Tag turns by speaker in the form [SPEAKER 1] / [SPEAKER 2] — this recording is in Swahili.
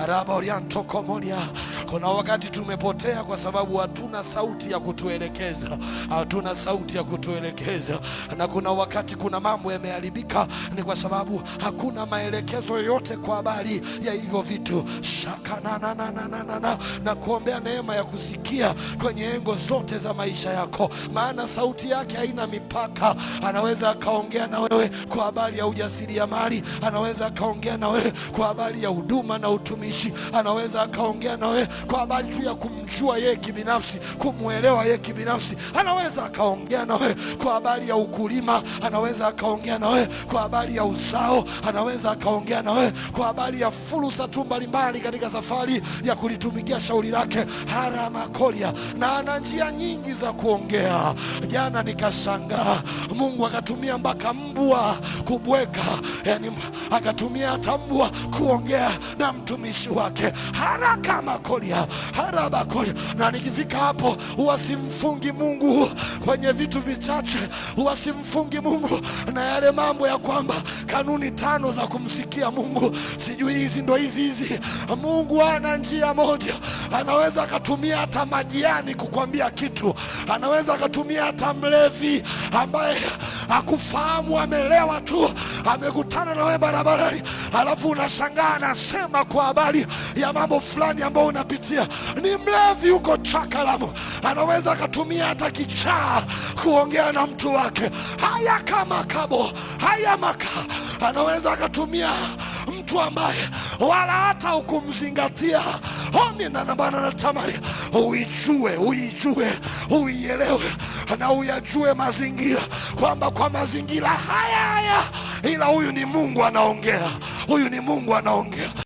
[SPEAKER 1] Araba orianto komonia. Kuna wakati tumepotea kwa sababu hatuna sauti ya kutuelekeza, hatuna sauti ya kutuelekeza. Na kuna wakati kuna mambo yameharibika, ni kwa sababu hakuna maelekezo yoyote kwa habari ya hivyo vitu. Shaka na na na na na na na, na kuombea neema ya kusikia kwenye engo zote za maisha yako, maana sauti yake haina mipaka. Anaweza akaongea na wewe kwa habari ya ujasiriamali, anaweza akaongea na wewe kwa habari ya huduma na utumishi, anaweza akaongea na wewe kwa habari tu ya kumjua yeye kibinafsi, kumwelewa yeye kibinafsi. Anaweza akaongea na wewe kwa habari ya ukulima, anaweza akaongea na wewe kwa habari ya uzao, anaweza akaongea na wewe kwa habari ya fursa tu mbalimbali katika safari ya kulitumikia shauri lake. Haramakolia, na ana njia nyingi za kuongea. Jana nikashangaa, Mungu akatumia mpaka mbwa kubweka, yani akatumia hata mbwa kuongea na mtumishi wake. Haraka makolia harabakolia. Na nikifika hapo huwa simfungi Mungu kwenye vitu vichache, huwa simfungi Mungu na yale mambo ya kwamba kanuni tano za kumsikia Mungu, sijui hizi ndo hizi hizi. Mungu ana njia moja, anaweza akatumia hata majiani kukwambia kitu, anaweza akatumia hata mlevi ambaye akufahamu, amelewa tu, amekutana na wewe barabarani, alafu unashangaa anasema kwa habari ya mambo fulani ambayo unapitia. Ni mlevi huko Chakalamu, anaweza akatumia hata kichaa kuongea na mtu wake. Haya kama kabo haya maka, anaweza akatumia mtu ambaye wala hata ukumzingatia homi na nabana na tamari. Uijue, uijue, uielewe na uyajue mazingira, kwamba kwa mazingira haya haya, ila huyu ni Mungu anaongea, huyu ni Mungu anaongea.